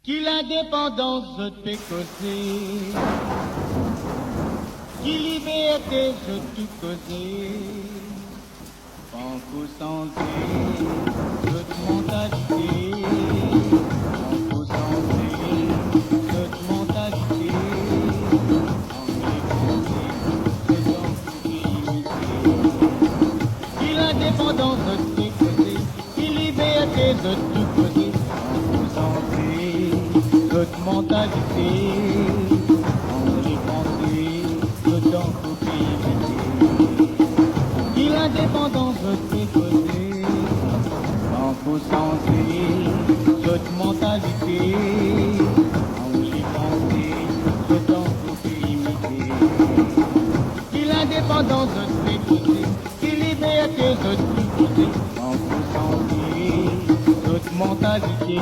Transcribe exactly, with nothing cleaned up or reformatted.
Ki lindepandans zot pe koze, ki liberte zot tou koze, ankor sanze zot mantalite, ankor sanze zot mantalite, ann repanse zot ankor peye mete. Ki lindepandans zot pe koze, ki liberte zot tou koze, ankor sanze zot mantalite, ann repanse zot ankor peye mete. Ki lindepandans zot pe koze, ankor sanze zot mantalite, ann repanse zot ankor peye mete. Ki lindepandans zot pe koze, ki liberte zot pe koze, ankor sanze zot mantalite,